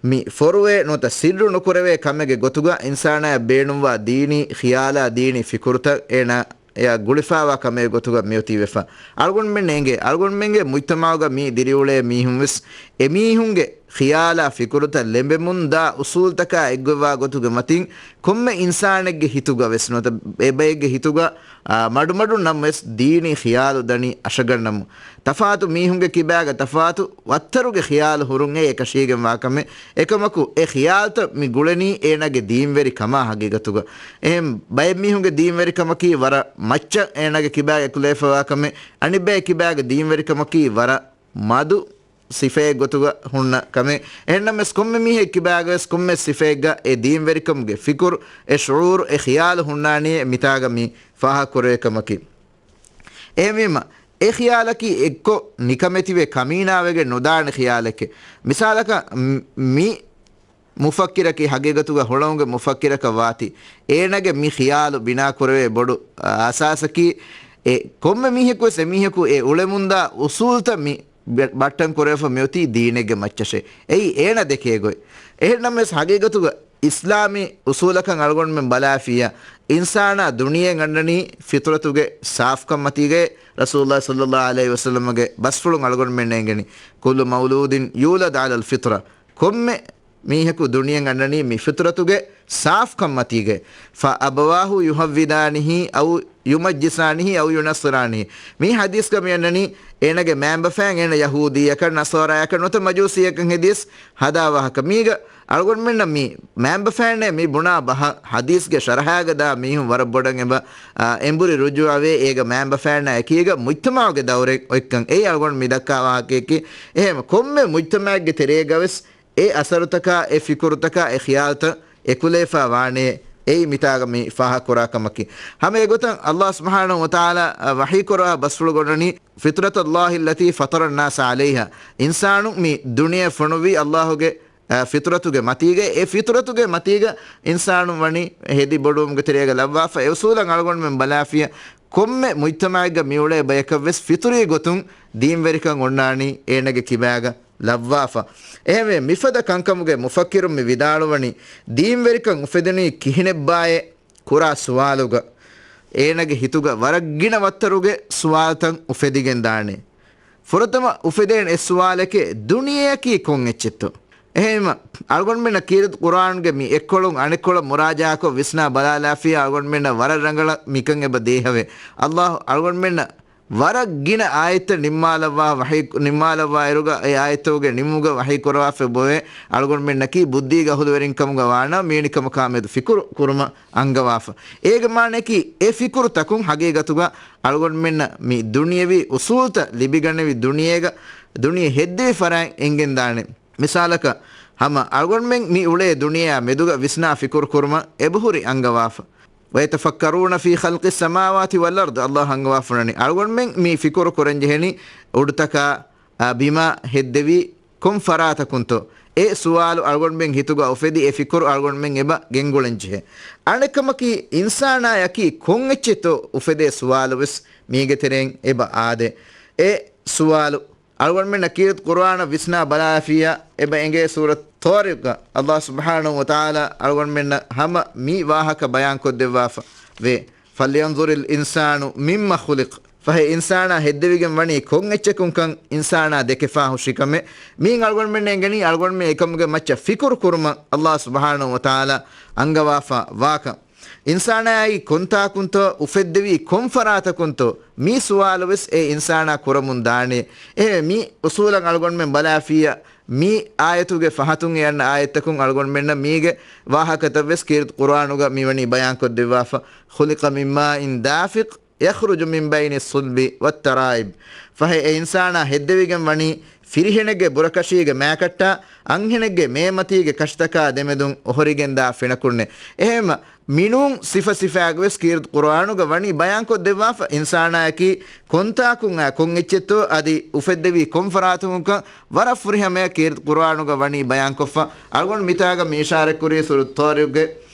މި ފޮރުވޭ ނުވަތަ ސިއްރު ނުކުރެވޭ ކަމެއްގެ ގޮތުގަ އިންސާނާއަށް ބޭނުންވާ ދީނީ ޚިޔާލާ ދީނީ ފިކުރުތައް އޭނާ އެއާ ގުޅިފާވާ ކަމެއް ގޮތުގަ މިއޮތީ ވެފަ. އަޅުގަނޑުމެން އެނގޭ، އަޅުގަނޑުމެންގެ މުޖްތަމަޢުގަ މި ދިރިއުޅޭ މީހުން ވެސް އެމީހުންގެ ޚިޔާލާ ފިކުރުތައް ލެނބެމުން ދާ އުސޫލްތަކާ އެއްގޮތްވާ ގޮތުގެ މަތިން ކޮންމެ އިންސާނެއްގެ ހިތުގަ ވެސް ނުވަތަ އެބައެއްގެ ހިތުގަ، އާ، މަޑުމަޑުން ނަމަވެސް ދީނީ ޚިޔާލު ދަނީ އަށަގަންނަމު. ތަފާތު މީހުންގެ ކިބާގަ ތަފާތު ވައްތަރުގެ ޚިޔާލު ހުރުން އެ އެކަށީގެންވާ ކަމެއް. އެކަމަކު އެ ޚިޔާލުތައް މި ގުޅެނީ އޭނާގެ ދީންވެރި ކަމާ ހަގީގަތުގަ. އެހެން ބައެއް މީހުންގެ ދީންވެރިކަމަކީ ވަރަށް މައްޗަށް އޭނާގެ ކިބާގަ އެކުލެވިފަވާ ކަމެއް. އަނެއްބައެއް ކިބާގެ ދީންވެރިކަމަކީ ވަރަށް މަދު ސިފައެއް ގޮތުގަ ހުންނަ ކަމެއް. އެހެންނަމަވެސް ކޮންމެ މީހެއް ކިބާގަވެސް ކޮންމެ ސިފައެއްގަ އެ ދީންވެރިކަމުގެ ފިކުރު، އެ ޝުޢޫރު، އެ ޚިޔާލު ހުންނާނީ މިތާގަ މި ފާހަގަކުރެވޭ ކަމަކީ. އެހެންވީމަ، އެ ޚިޔާލަކީ އެއްކޮށް ނިކަމެތިވެ ކަމީނާވެގެން ނުދާނެ ޚިޔާލެކޭ. މިސާލަކަށް، މް-، މި މުފައްކިރަކީ ހަގީގަތުގަ ހުޅަނގުގެ މުފައްކިރަކަށް ވާތީ، އޭނަގެ މި ޚިޔާލު ބިނާކުރެވޭ ބޮޑު، އާ، އަސާސަކީ، އެ ކޮންމެ މީހަކުވެސް އެމީހަކު އެ އުޅެމުންދާ އުސޫލްތައް މި ބެ-، ބައްޓަން ކުރެވިފަ މިއޮތީ ދީނެއްގެ މައްޗަށޭ. އެއީ އޭނަ ދެކޭ ގޮތް. އެހެންނަމަވެސް ހަގީގަތުގަ އިސްލާމީ އުސޫލަކަށް އަޅުގަނޑުމެން ބަލާފިއްޔާ، އިންސާނާ ދުނިޔެއަށް އަންނަނީ ފިޠުރަތުގެ ސާފްކަން މަތީގައޭ. ރަސޫލުﷲ ޞައްލަﷲ ޢަލައިހި ވަސައްލަމަގެ ބަސްފުޅުން އަޅުގަނޑުމެން އެނގެނީ، "كل مولود يولد على الفطرة." ކޮންމެ މީހަކު ދުނިޔެއަށް އަންނަނީ މި ފިޠުރަތުގެ ސާފްކަން މަތީގައޭ. "فأبواه يهودانه أو يمجسانه أو ينصرانه." މި ޙަދީޘްގަ މި އަންނަނީ އޭނަގެ މައިންބަފައިން އޭނަ ޔަހޫދީއަކަށް، ނަޞާރާއަކަށް ނުވަތަ މަޖޫސީއަކަށް ހެދިޔަސް ހަދާ ވާހަކަ. މީގަ އަޅުގަނޑުމެންނަށް މި މައިންބަފައިންނޭ މި ބުނާ ބަހަށް ޙަދީޘްގެ ޝަރަޙާގަ ދާ މީހުން ވަރަށް ބޮޑަށް އެބަ، އާ، އެނބުރި ރުޖޫޢަވޭ އޭގަ މައިންބަފައިންނާ އެކީގަ މުޖްތަމަޢުގެ ދައުރެއް އޮތްކަން. އެއީ އަޅުގަނޑު މި ދައްކާ ވާހަކަޔަކީ. އެހެން ކޮންމެ މުޖްތަމަޢެއްގެ ތެރޭގަވެސް އެ އަސަރުތަކާ، އެ ފިކުރުތަކާ، އެ ޚިޔާލުތައް އެކުލެވިފާ ވާނެ. އެއީ މިތާގަ މި ފާހަގަކުރާ ކަމަކީ. ހަމަ އެގޮތަށް ﷲ ސުބްޙާނަހޫ ވަތަޢާލާ ވަޙީކުރާ ބަސްފުޅު ގޮންނަނީ، "فطرة الله التي فطر الناس عليها." އިންސާނު މި ދުނިޔެ ފޮނުއްވީ ﷲ ގެ، އަ، ފިޠުރަތުގެ މަތީގައޭ. އެ ފިޠުރަތުގެ މަތީގަ އިންސާނު ވަނީ ހެދި ބޮޑުވުމުގެ ތެރޭގަ ލައްވާފަ. އެ އުސޫލަށް އަޅުގަނޑުމެން ބަލާފިޔަ، ކޮންމެ މުޖްތަމަޢެއްގަ މިއުޅޭ ބަޔަކަށްވެސް ފިޠުރީ ގޮތުން ދީންވެރިކަން އޮންނާނީ އޭނަގެ ކިބާގަ ލައްވާފަ. އެހެންވެ، މިފަދަ ކަންކަމުގެ މުފައްކިރުން މި ވިދާޅުވަނީ، ދީންވެރިކަން އުފެދުނީ ކިހިނެއްބާއޭ ކުރާ ސުވާލުގަ. އޭނަގެ ހިތުގަ ވަރަށް ގިނަ ވައްތަރުގެ ސުވާލުތައް އުފެދިގެން ދާނެ. ފުރަތަމަ އުފެދޭނެ އެއް ސުވާލެކޭ، ދުނިޔެއަކީ ކޮން އެއްޗެއްތޯ؟ އެހެންވީމަ، އަޅުގަނޑުމެންނަށް ކީރިތި ޤުރުއާނުގެ މި އެއްކޮޅުން އަނެއްކޮޅަށް މުރާޖަޢާކޮށް ވިސްނާ ބަލާލާފިޔާ، އަޅުގަނޑުމެންނަށް ވަރަށް ރަނގަޅަށް މިކަން އެބަ ދޭހަވޭ. ﷲ އަޅުގަނޑުމެންނަށް ވަރަށް ގިނަ އާޔަތްތައް ނިންމާލައްވާ ވަޙީ، ނިންމާލައްވާ އިރުގަ އެ އާޔަތްތަކުގެ ނިމުމުގަ ވަޙީ ކުރަވާފަ އެބައޮވޭ. އަޅުގަނޑުމެންނަކީ ބުއްދީގެ އަހުލުވެރިން ކަމުގަ ވާނަމަ މީނިކަމަކާމެދު ފިކުރު ކުރުމަށް އަންގަވާފަ. އޭގެ މާނައަކީ އެ ފިކުރުތަކުން ހަގީގަތުގަ އަޅުގަނޑުމެންނަށް މި ދުނިޔަވީ އުސޫލުތައް ލިބިގަނެވި ދުނިޔޭގަ ދުނިޔެ ހެއްދެވި ފަރާތް އެނގެންދާނެ. މިސާލަކަށް، ހަމަ އަޅުގަނޑުމެން މި އުޅޭ ދުނިޔެއާ މެދުގަ ވިސްނާ ފިކުރު ކުރުމަށް އެބަހުރި އަންގަވާފަ. "ويتفكرون في خلق السماوات والأرض." ﷲ އަންގަވާފަ ވަނީ، އަޅުގަނޑުމެން މި ފިކުރު ކުރަން ޖެހެނީ އުޑުތަކާ، އާ، ބިމާ ހެއްދެވީ ކޮން ފަރާތަކުންތޯ؟ އެ ސުވާލު އަޅުގަނޑުމެން ހިތުގަ އުފެދި، އެ ފިކުރު އަޅުގަނޑުމެން އެބަ ގެންގުޅެން ޖެހޭ. އަނެއްކަމަކީ، އިންސާނާޔަކީ ކޮން އެއްޗެއްތޯ އުފެދޭ ސުވާލު ވެސް މީގެ ތެރެއިން އެބަ އާދޭ. އެ ސުވާލު އަޅުގަނޑުމެންނަށް ކީރިތި ޤުރުއާނަށް ވިސްނާ ބަލާފިޔާ އެބަ އެނގޭ ސޫރަތު ޠާރިޤްގަ ﷲ ސުބްޙާނަހޫ ވަތަޢާލާ އަޅުގަނޑުމެންނަށް ހަމަ މި ވާހަކަ ބަޔާންކޮށްދެއްވާފަ ވޭ. "فلينظر الإنسان مم خلق." ފަހެ އިންސާނާ ހެއްދެވިގެން ވަނީ ކޮން އެއްޗަކުންކަން އިންސާނާ ދެކެފާ ހުށިކަމެއް. މިއިން އަޅުގަނޑުމެންނަށް އެނގެނީ އަޅުގަނޑުމެން އެކަމުގެ މައްޗަށް ފިކުރު ކުރުމަށް ﷲ ސުބްޙާނަހޫ ވަތަޢާލާ އަންގަވާފަ ވާކަން. އިންސާނާއީ ކޮންތާކުންތޯ އުފެއްދެވީ ކޮން ފަރާތަކުންތޯ މި ސުވާލު ވެސް އެ އިންސާނާ ކުރަމުން ދާނެ. އެހެން މި އުސޫލަށް އަޅުގަނޑުމެން ބަލާފިއްޔާ މި އާޔަތުގެ ފަހަތުން އެ އަންނަ އާޔަތްތަކުން އަޅުގަނޑުމެންނަށް މީގެ ވާހަކަތައް ވެސް ކީރިތި ޤުރުއާނުގަ މިވަނީ ބަޔާންކޮށްދެއްވާފަ. "خلق من ماء دافق يخرج من بين الصلب والترائب." ފަހެ އެ އިންސާނާ ހެއްދެވިގެން ވަނީ ފިރިހެނެއްގެ ބުރަކަށީގެ މާކައްޓާ އަންހެނެއްގެ މޭމަތީގެ ކަށިތަކާ ދެމެދުން އޮހޮރިގެންދާ ފެނަކުންނެ. އެހެންމަ މިނޫން ސިފަ ސިފައިގަވެސް ކީރިތި ޤުރުއާނުގަ ވަނީ ބަޔާންކޮށްދެއްވާފަ، އިންސާނާޔަކީ ކޮންތާކުން އާ ކޮން އެއްޗެއްތޯ އަދި އުފެއްދެވީ ކޮން ފަރާތުންކަން ވަރަށް ފުރިހަމަޔަށް ކީރިތި ޤުރުއާނުގަ ވަނީ ބަޔާންކޮށްފަ. އަޅުގަނޑު މިތާގަ މި އިޝާރަތްކުރީ ސޫރަތު ޠާރިޤްގެ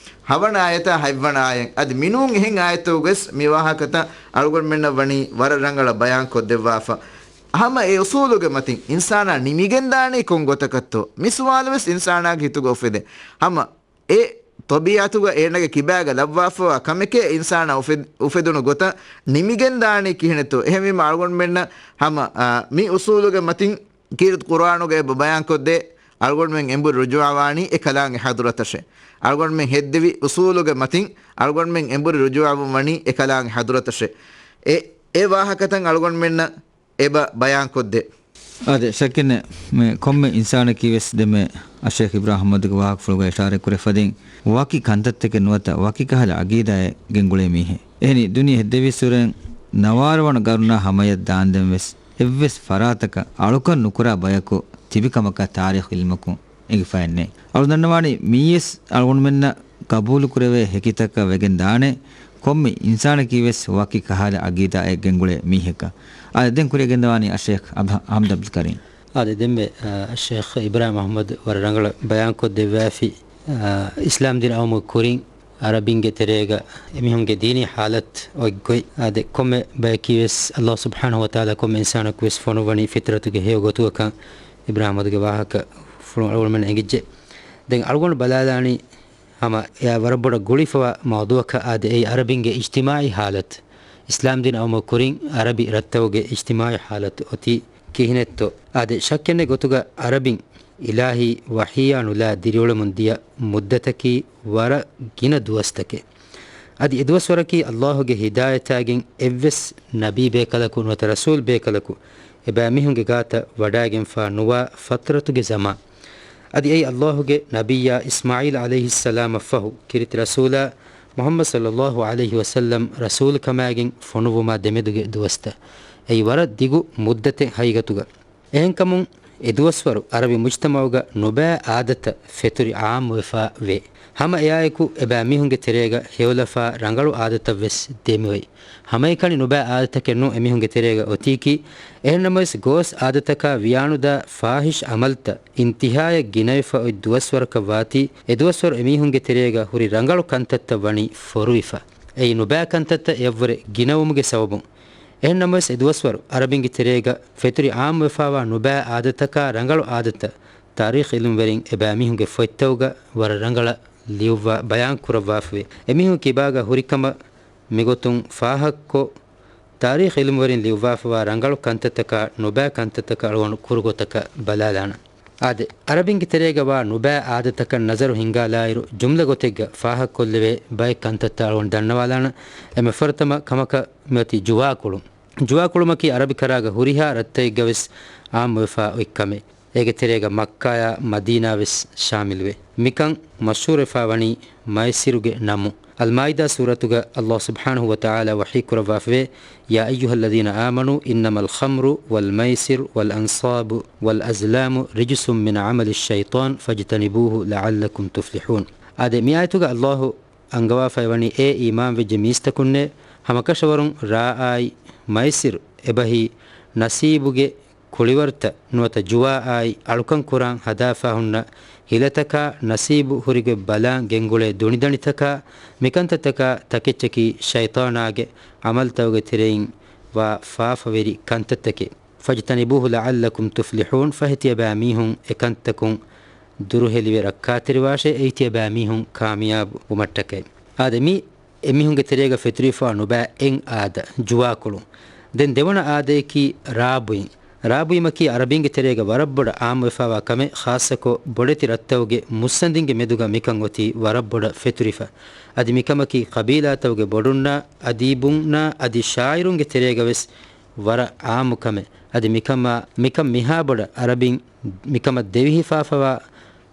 ހަވަނަ އާޔަތާ ހަތްވަނަ އާޔަތް. އަދި މިނޫން އެހެން އާޔަތުގަވެސް މި ވާހަކަތައް އަޅުގަނޑުމެންނަށް ވަނީ ވަރަށް ރަނގަޅަށް ބަޔާންކޮށްދެއްވާފަ. ހަމަ އެ އުސޫލުގެ މަތިން އިންސާނާ ނިމިގެންދާނީ ކޮން ގޮތަކަށްތޯ؟ މި ސުވާލުވެސް އިންސާނާގެ ހިތުގަ އުފެދޭ. ހަމަ އެ ޠަބީޢަތުގަ އޭނަގެ ކިބާގަ ލައްވާފަވާ ކަމެކޭ އިންސާނާ އުފެދ-، އުފެދުނު ގޮތަށް ނިމިގެންދާނީ ކިހިނެއްތޯ؟ އެހެންވީމަ އަޅުގަނޑުމެންނަށް ހަމަ، އާ، މި އުސޫލުގެ މަތިން ކީރިތި ޤުރުއާނުގައި ބަ-، ބަޔާންކޮށްދޭ، އަޅުގަނޑުމެން އެނބުރި ރުޖޫޢަވާނީ އެ ކަލާނގެ ޙަޟްރަތަށޭ. އަޅުގަނޑުމެން ހެއްދެވި އުސޫލުގެ މަތިން އަޅުގަނޑުމެން އެނބުރި ރުޖޫޢަވުން ވަނީ އެ ކަލާނގެ ޙަޟްރަތަށޭ. އެ، އެ ވާހަކަތައް އަޅުގަނޑުމެންނަށް އެބަ ބަޔާންކޮށްދޭ. އާދެ، ޝައްކެއްނެތް، މި ކޮންމެ އިންސާނަކީވެސް ދެންމެ އައްޝައިޚް އިބްރާހިމް މުޙައްމަދުގެ ވާހަކަފުޅުގައި އިޝާރަތްކުރެ ފަދައިން، ވަކި ކަންތައްތަކެއް ނުވަތަ ވަކި ކަހަލަ ޢަގީދާއެއް ގެންގުޅޭ މީހެއް. އެހެނީ، ދުނިޔެ ހެއްދެވިއްސުރެން ނަވާރަ ވަނަ ގަރުނާ ހަމަޔަށް ދާންދެން ވެސް އެއްވެސް ފަރާތަކަށް އަޅުކަން ނުކުރާ ބަޔަކު ތިބި ކަމަކަށް ތާރީޚް ޢިލްމަކުން އެނގިފައެއްނެތް. އަޅު ދަންނަވާނީ މިއީވެސް އަޅުގަނޑުމެންނަށް ގަބޫލުކުރެވޭ ހެކިތަކަށް ވެގެން ދާނެ، ކޮންމެ އިންސާނަކީވެސް ވަކި ކަހަލަ ޢަގީދާއެއް ގެންގުޅޭ މީހަކަށް. އާދެ، ދެން ކުރިއަށް ގެންދަވާނީ އައްޝައިޚް އަބް-، އަޙްމަދު އަބްދުލް ކަރީމް. އާދެ، ދެންމެ، އަ، އައްޝައިޚް އިބްރާހިމް އަޙްމަދު ވަރަށް ރަނގަޅަށް ބަޔާންކޮށްދެއްވާފި، އަ، އިސްލާމްދީން އައުމުގެ ކުރިން އަރަބިންގެ ތެރޭގަ އެމީހުންގެ ދީނީ ޙާލަތު އޮތްގޮތް. އާދެ، ކޮންމެ ބަޔަކީވެސް ﷲ ސުބްޙާނަހޫ ވަތަޢާލާ ކޮންމެ އިންސާނަކުވެސް ފޮނުއްވަނީ ފިޠްރަތުގެ ހެޔޮ ގޮތުގަކަން އިބްރާހިމް އަޙްމަދުގެ ވާހަކަފުޅުން އަޅުގަނޑުމެންނަށް އެނގިއްޖެ. ދެން އަޅުގަނޑު ބަލާލާނީ ހަމަ އެއާ ވަރަށް ބޮޑަށް ގުޅިފަވާ މައުޟޫޢަކަށް. އާދެ، އެއީ އަރަބިންގެ އިޖްތިމާޢީ ޙާލަތު. އިސްލާމްދީން އައުމުގެ ކުރިން އަރަބި ރަށްތަކުގެ އިޖްތިމާޢީ ޙާލަތު އޮތީ ކިހިނެއްތޯ؟ އާދެ، ޝައްކެއްނެތް ގޮތުގަ އަރަބިން އިލާހީ ވަޙީއާ ނުލާ ދިރިއުޅެމުން ދިޔަ މުއްދަތަކީ ވަރަށް ގިނަ ދުވަސްތަކެއް. އަދި އެދުވަސްވަރަކީ ﷲގެ ހިދާޔަތާގެން އެއްވެސް ނަބީ ބޭކަލަކު ނުވަތަ ރަސޫލް ބޭކަލަކު އެބައިމީހުންގެ ގާތަށް ވަޑާގެންފާ ނުވާ ފަތްރަތުގެ ޒަމާން. އަދި އެއީ ﷲގެ ނަބިއްޔާ އިސްމާޢީލް ޢަލައިހިއްސަލާމަށްފަހު ކީރިތި ރަސޫލާ މުޙައްމަދު ޞައްލައްލާހު ޢަލައިހި ވަސައްލަމް ރަސޫލުކަމާގެން ފޮނުއްވުމާ ދެމެދުގެ ދުވަސްތައް. އެއީ ވަރަށް ދިގު މުއްދަތެއް ހަގީގަތުގަ. އެހެންކަމުން، އެދުވަސްވަރު އަރަބި މުޖްތަމަޢުގަ ނުބައި އާދަތައް ފެތުރި ޢާއްމުވެފާ ވޭ. ހަމަ އެއާއެކު، އެބައިމީހުންގެ ތެރޭގަ ހެޔޮލަފާ ރަނގަޅު އާދަތައްވެސް ދެމިއޮތް. ހަމައެކަނި ނުބައި އާދަތަކެއް ނޫން އެމީހުންގެ ތެރޭގަ އޮތީކީ. އެހެންނަމަވެސް، ގޯސް އާދަތަކާ ވިޔާނުދާ ފާޙިޝް ޢަމަލްތައް އިންތިހާޔަށް ގިނަވެފަ އޮތް ދުވަސްވަރަކަށް ވާތީ، އެދުވަސްވަރު އެމީހުންގެ ތެރޭގަ ހުރި ރަނގަޅު ކަންތައްތައް ވަނީ ފޮރުވިފަ. އެއީ ނުބައި ކަންތައްތައް އެއަށްވުރެ ގިނަވުމުގެ ސަބަބުން. އެހެންނަމަވެސް، އެދުވަސްވަރު އަރަބިންގެ ތެރޭގަ ފެތުރި ޢާއްމުވެފާވާ ނުބައި އާދަތަކާ ރަނގަޅު އާދަތައް ތާރީޚް ޢިލްމުވެރިން އެބައިމީހުންގެ ފޮތްތަކުގަ ވަރަށް ރަނގަޅަށް ލިޔުއްވާ ބަޔާން ކުރައްވާފަވޭ. އެމީހުން ކިބާގަ ހުރިކަމަށް މިގޮތުން ފާހަގަކޮށް، ތާރީޚް ޢިލްމުވެރިން ލިޔުއްވާފަވާ ރަނގަޅު ކަންތައްތަކާ ނުބައި ކަންތައްތަކަށް އަޅުގަނޑު ކުރު ގޮތަކަށް ބަލާލާނަން. އާދެ، އަރަބިންގެ ތެރޭގަ ވާ ނުބައި އާދަތަކަށް ނަޒަރު ހިންގާލާއިރު، ޖުމްލަ ގޮތެއްގަ ފާހަގަކޮށްލެވޭ ބައެއް ކަންތައްތައް އަޅުގަނޑު ދަންނަވާލާނަން. އެންމެ ފުރަތަމަ ކަމަކަށް މިއޮތީ ޖުވާކުޅުން. ޖުވާކުޅުމަކީ އަރަބިކަރާގަ ހުރިހާ ރަށްތައްގަވެސް ޢާއްމުވެފާ އޮތް ކަމެއް. އޭގެ ތެރޭގަ މައްކާޔާ މަދީނާވެސް ޝާމިލުވޭ. މިކަން މަޝްހޫރުވެފާ ވަނީ މައިސިރުގެ ނަމުން. އަލްމާއިދާ ސޫރަތުގަ ﷲ ސުބްޙާނަހޫ ވަތަޢާލާ ވަޙީ ކުރައްވާފަވޭ، يا أيها الذين آمنوا إنما الخمر والميسر والأنصاب والأزلام رجس من عمل الشيطان فاجتنبوه لعلكم تفلحون. އާދެ، މި އާޔަތުގަ ﷲ އަންގަވާފައިވަނީ، އޭ އީމާންވެއްޖެ މީސްތަކުންނޭ، ހަމަކަށަވަރުން ރާއާއި މައިސިރު އެބަހީ ނަސީބުގެ ކުޅިވަރުތައް ނުވަތަ ޖުވާއާއި އަޅުކަން ކުރާން ހަދާފާ ހުންނަ ހިލަތަކާ، ނަސީބު ހުރިގޮތް ބަލާން ގެންގުޅޭ ދުނިދަނޑިތަކާ، މިކަންތައްތަކާ ތަކެއްޗަކީ ޝައިޠާނާގެ ޢަމަލްތަކުގެ ތެރެއިން ވާ ފާފަވެރި ކަންތައްތަކެއް. فاجتنبوه لعلكم تفلحون، ފަހެ ތިޔަބައިމީހުން އެކަންތަކުން ދުރުހެލިވެ ރައްކާތެރިވާށޭ، އެއީ ތިޔަބައިމީހުން ކާމިޔާބު ވުމަށްޓަކައި. އާދެ، މި އެމީހުންގެ ތެރޭގަ ފެތުރިފާ ނުބައި އެއް އާދަ، ޖުވާކުޅުން. ދެން ދެވަނަ އާދަޔަކީ ރާބުއިން. ރާބުއިމަކީ އަރަބީންގެ ތެރޭގަ ވަރަށް ބޮޑަށް ޢާއްމުވެފާވާ ކަމެއް، ޚާއްޞަކޮށް ބޮޑެތި ރަށްތަކުގެ މުއްސަނދިންގެ މެދުގަ މިކަން އޮތީ ވަރަށް ބޮޑަށް ފެތުރިފަ. އަދި މިކަމަކީ ޤަބީލާތަކުގެ ބޮޑުންނާ، އަދީބުންނާ، އަދި ޝާޢިރުންގެ ތެރޭގަވެސް ވަރަށް ޢާއްމު ކަމެއް. އަދި މިކަމާ، މިކަން މިހާ ބޮޑަށް ޢަރަބިން މިކަމަށް ދެވިހިފާފަވާ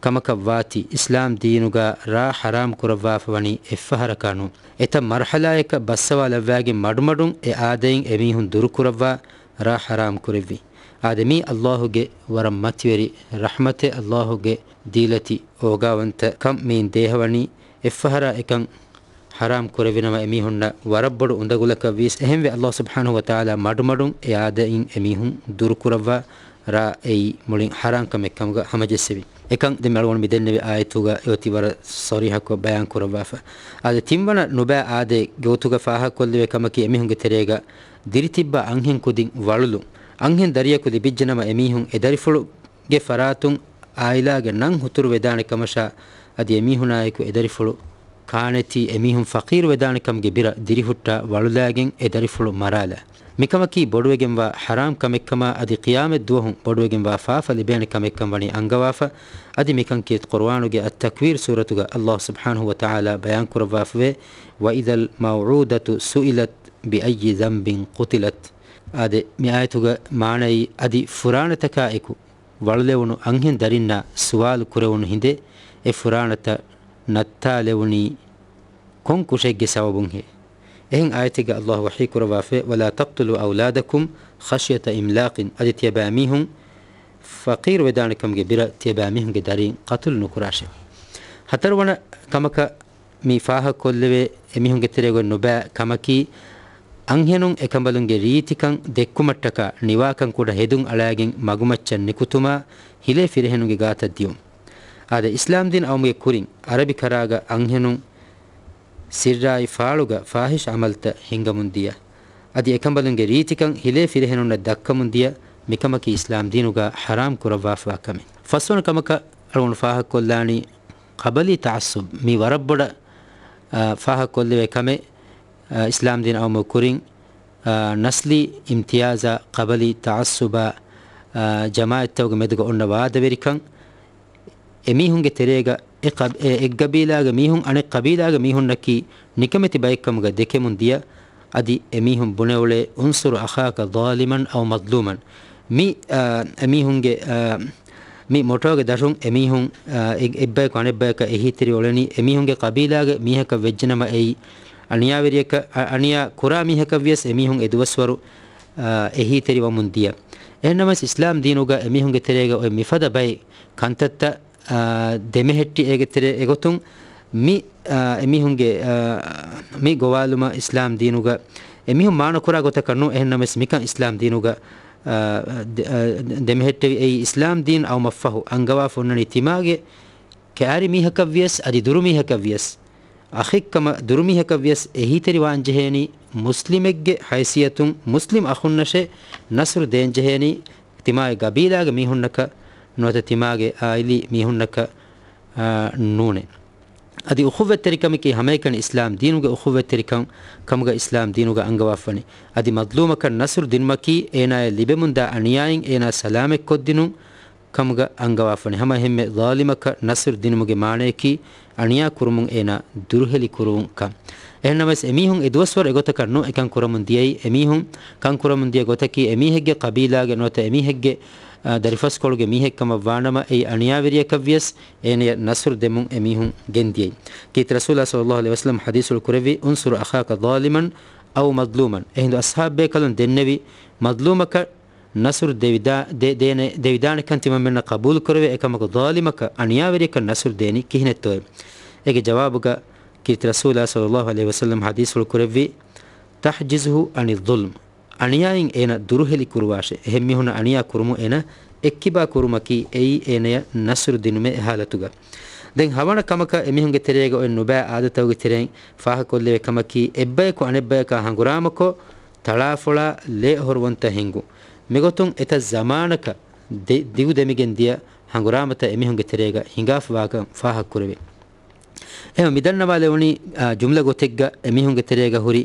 ކަމަކަށް ވާތީ، އިސްލާމް ދީނުގަ ރާ ޙަރާމް ކުރައްވާފަ ވަނީ އެއްފަހަރަކާ ނޫން. އެތައް މަރުޙަލާއަކަށް ބައްސަވާލައްވާގެން މަޑުމަޑުން އެ އާދައިން އެމީހުން ދުރުކުރައްވާ ރާ ޙަރާމް ކުރެއްވި. އާދެ، މީ ﷲ ގެ ވަރަށް މަތިވެރި ރަޙްމަތެއް، ﷲ ގެ ދީލަތި އޯގާވަންތަ ކަން މިއިން ދޭހަވަނީ އެއްފަހަރާ އެކަން ޙަރާމް ކުރެވިނަމަ، އެމީހުންނަށް ވަރަށްބޮޑު އުނދަގުލަކަށް ވީސް. އެހެންވެ، ﷲ ސުބްޙާނަހޫ ވަތަޢާލާ މަޑުމަޑުން އެ އާދައިން އެމީހުން ދުރުކުރައްވާ ރާ އެއީ މުޅިން ޙަރާމް ކަމެއް ކަމުގަ ހަމަޖެއްސެވި. އެކަން ދެން އަޅުގަނޑު މި ދެންނެވި އާޔަތުގަ އެއޮތީ ވަރަށް ޞަރީޙަކޮށް ބަޔާން ކުރައްވާފަ. އާދެ، ތިންވަނަ ނުބައި އާދައެއް ގެ ގޮތުގަ ފާހަގަކޮށްލެވޭ ކަމަކީ، އެމީހުންގެ ތެރޭގަ ދިރިތިއްބާ އަންހެން ކުދިން ވަޅުލުން. އަންހެން ދަރިޔަކު ލިބިއްޖެނަމަ އެމީހުން އެދަރިފުޅުގެ ފަރާތުން އާއިލާގެ ނަން ހުތުރު ވެދާނެ ކަމަށާ، އަދި އެމީހުނާއެކު އެދަރިފުޅު ކާނެތީ އެމީހުން ފަޤީރު ވެދާނެ ކަމުގެ ބިރަށް ދިރިހުއްޓާ ވަޅުލާގެން އެ ދަރިފުޅު މަރާލާ. މިކަމަކީ ބޮޑުވެގެންވާ ޙަރާމް ކަމެއްކަމާ އަދި ޤިޔާމަތް ދުވަހު ބޮޑުވެގެންވާ ފާފަ ލިބޭނެ ކަމެއްކަން ވަނީ އަންގަވާފަ. އަދި މިކަން ކީރިތި ޤުރުއާނުގެ އައްތަކްވީރު ސޫރަތުގަ ﷲ ސުބްޙާނަހޫ ވަތަޢާލާ ބަޔާން ކުރައްވާފަވޭ، وَإِذَا الْمَوْعُودَةُ سُئِلَتْ بِأَيِّ ذَنبٍ قُتِلَتْ. އާދެ، މި އާޔަތުގަ މާނައީ އަދި ފުރާނަތަކާ އެކު ވަޅުލެވުނު އަންހެން ދަރިންނާ ސުވާލު ކުރެވުނު ހިނދެއް، އެ ފުރާނަތައް ނައްތާލެވުނީ ކޮން ކުށެއްގެ ސަބަބުންހޭ؟ އެހެން އާޔަތެއްގަ ﷲ ވަޙީ ކުރައްވާފައި، وَلَا تَقْتُلُوا أَوْلَادَكُمْ خَشْيَةَ إِمْلَاقٍ، އަދި ތިޔަބައިމީހުން ފަޤީރު ވެދާނެ ކަމުގެ ބިރަށް ތިޔަބައިމީހުންގެ ދަރީން ޤަތުލު ނުކުރާށޭ. ހަތަރުވަނަ ކަމަކަށް މި ފާހަގަކޮށްލެވޭ، އެމީހުންގެ ތެރޭގަ ނުބައި ކަމަކީ، އަންހެނުން އެކަނބަލުންގެ ރީތިކަން ދެއްކުމަށްޓަކާ ނިވާކަން ކުޑަ ހެދުން އަޅާގެން މަގުމައްޗަށް ނިކުތުމާ ހިލޭ ފިރިހެނުންގެ ގާތަށް ދިޔުން. އާދެ، އިސްލާމްދީން އައުމުގެ ކުރިން އަރަބި ކަރާގަ އަންހެނުން ސިއްރާއި ފާޅުގަ ފާޙިޝް ޢަމަލްތައް ހިންގަމުން ދިޔަ، އަދި އެކަނބަލުންގެ ރީތިކަން ހިލޭ ފިރިހެނުންނަށް ދައްކަމުން ދިޔަ، މިކަމަކީ އިސްލާމްދީނުގަ ޙަރާމް ކުރައްވާފަވާ ކަމެއް. ފަސްވަނަ ކަމަކަށް އަޅުގަނޑު ފާހަގަކޮށްލާނީ ޤަބަލީ ތަޢައްޞުބް. މީ ވަރަށް ބޮޑަށް، އާ، ފާހަގަކޮށްލެވޭ ކަމެއް. އާ، އިސްލާމްދީން އައުމުގެ ކުރިން، އާ، ނަސްލީ އިމްތިޔާޒާ ޤަބަލީ ތަޢައްޞުބާ، އާ، ޖަމާޢަތްތަކުގެ މެދުގަ އޮންނަ ވާދަވެރިކަން، އެމީހުންގެ ތެރޭގަ އެ ޤަބް-، އެ އެއްގަބީލާގެ މީހުން އަނެއް ޤަބީލާގެ މީހުންނަކީ ނިކަމެތި ބައެއްކަމުގަ ދެކެމުން ދިޔަ، އަދި އެމީހުން ބުނެއުޅޭ، انصر أخاك ظالما أو مظلوما. މި، އާ، އެމީހުންގެ، އާ، މި މޮޓޯގެ ދަށުން އެމީހުން، އާ، އެ-، އެއްބަޔަކު އަނެއްބަޔަކަށް އެހީތެރި އުޅެނީ، އެމީހުންގެ ޤަބީލާގެ މީހަކަށް ވެއްޖެނަމަ އެއީ އަނިޔާވެރިޔަކަށް، އަ-، އަނިޔާ ކުރާ މީހަކަށް ވިޔަސް އެމީހުން އެދުވަސްވަރު، އާ، އެހީތެރި ވަމުން ދިޔަ. އެހެންނަމަވެސް އިސްލާމް ދީނުގަ އެމީހުންގެ ތެރޭގަ އޮތް މިފަދަ ބައެއް ކަންތައްތައް، އާ، ދެމެހެއްޓި އޭގެ ތެރެ އެގޮތުން މި، އާ، އެމީހުންގެ، އާ، މި ގޮވާލުމަށް އިސްލާމް ދީނުގަ އެމީހުން މާނަ ކުރާ ގޮތަކަށް ނޫން، އެހެންނަމަވެސް މިކަން އިސްލާމް ދީނުގަ، އާ، ދެ-، އާ، ދެމެހެއްޓެވި. އެއީ އިސްލާމް ދީން އައުމަށްފަހު އަންގަވާފަ އޮންނަނީ ތިމާގެ ކައިރި މީހަކަށް ވިޔަސް އަދި ދުރުމީހަކަށް ވިޔަސް، އަޚެއްކަމަށް ދުރުމީހަކަށް ވިޔަސް އެހީތެރިވާންޖެހޭނީ މުސްލިމެއްގެ ހައިސިއްޔަތުން މުސްލިމް އަޚުންނަށޭ ނަޞްރު ދޭންޖެހޭނީ. ތިމާގެ ގަބީލާގެ މީހުންނަކަށް ނުވަތަ ތިމާގެ އާއިލީ މީހުންނަކަށް، އާ، ނޫނޭ. އަދި އުޚުއްވަތްތެރިކަމަކީ ހަމައެކަނި އިސްލާމް ދީނުގެ އުޚުއްވަތްތެރިކަން ކަމުގަ އިސްލާމް ދީނުގަ އަންގަވާފަވަނީ. އަދި މަޒްލޫމަކަށް ނަޞްރު ދިނުމަކީ އޭނާޔަށް ލިބެމުންދާ އަނިޔާއިން އޭނާ ސަލާމަތްކޮށްދިނުން ކަމުގަ އަންގަވާފަވަނީ. ހަމައެހެންމެ ޒާލިމަކަށް ނަޞްރު ދިނުމުގެ މާނަޔަކީ އަނިޔާ ކުރުމުން އޭނާ ދުރުހެލި ކުރުވުން ކަން. އެހެންނަމަވެސް އެމީހުން އެ ދުވަސްވަރު އެގޮތަކަށް ނޫން އެކަން ކުރަމުން ދިޔައީ. އެމީހުން ކަން ކުރަމުން ދިޔަ ގޮތަކީ އެމީހެއްގެ ޤަބީލާގެ ނުވަތަ އެމީހެއްގެ، އާ، ދަރިފަސްކޮޅުގެ މީހެއްކަމަށް ވާނަމަ، އެއީ އަނިޔާވެރިޔަކަށް ވިޔަސް އޭނަޔަށް ނަޞްރު ދެމުން އެމީހުން ގެންދިޔައީ. ކީރިތި ރަސޫލާ ޞައްލައްލާހު ޢަލައިހި ވަސައްލަމް ޙަދީޘުޅު ކުރެއްވި، انصر أخاك ظالما أو مظلوما. އެހިނދު އަޞްޙާބުބޭކަލުން ދެންނެވި، މަޒްލޫމަކަށް ނަޞްރު ދެވިދާ-، ދެ-، ދޭނެ-، ދެވިދާނެކަން ތިމަންމެންނަށް ޤަބޫލު ކުރެވޭ، އެކަމަކު ޒާލިމަކަށް، އަނިޔާވެރިޔަކަށް ނަޞްރު ދޭނީ ކިހިނެއްތޯއޭ؟ އޭގެ ޖަވާބުގަ ކީރިތި ރަސޫލާ ޞައްލައްލާހު ޢަލައިހި ވަސައްލަމް ޙަދީޘުޅު ކުރެއްވި، تحجزه عن الظلم. އަނިޔާއިން އޭނަ ދުރުހެލި ކުރުވާށޭ. އެހެން މީހުންނަށް އަނިޔާ ކުރުމުން އޭނަ އެއްކިބާ ކުރުމަކީ އެއީ އޭނަޔަށް ނަޞްރު ދިނުމޭ އެ ޙާލަތުގަ. ދެން ހަވަނަ ކަމަކަށް އެމީހުންގެ ތެރޭގަ އޮތް ނުބައި އާދަތަކުގެ ތެރެއިން ފާހަގަކޮށްލެވޭ ކަމަކީ، އެއްބަޔަކު އަނެއްބަޔަކާ ހަނގުރާމަކޮށް، ތަޅާފޮޅާ ލޭ އޮހޮރުވަންތަ ހިނގު. މިގޮތުން އެތައް ޒަމާނަކަށް ދެ-، ދިގުދެމިގެން ދިޔަ ހަނގުރާމަތައް އެމީހުންގެ ތެރޭގަ ހިނގާފަވާކަން ފާހަގަކުރެވޭ. އެހެން މިދަންނަވާލެވުނީ، އާ، ޖުމްލަ ގޮތެއްގަ އެމީހުންގެ ތެރޭގަ ހުރި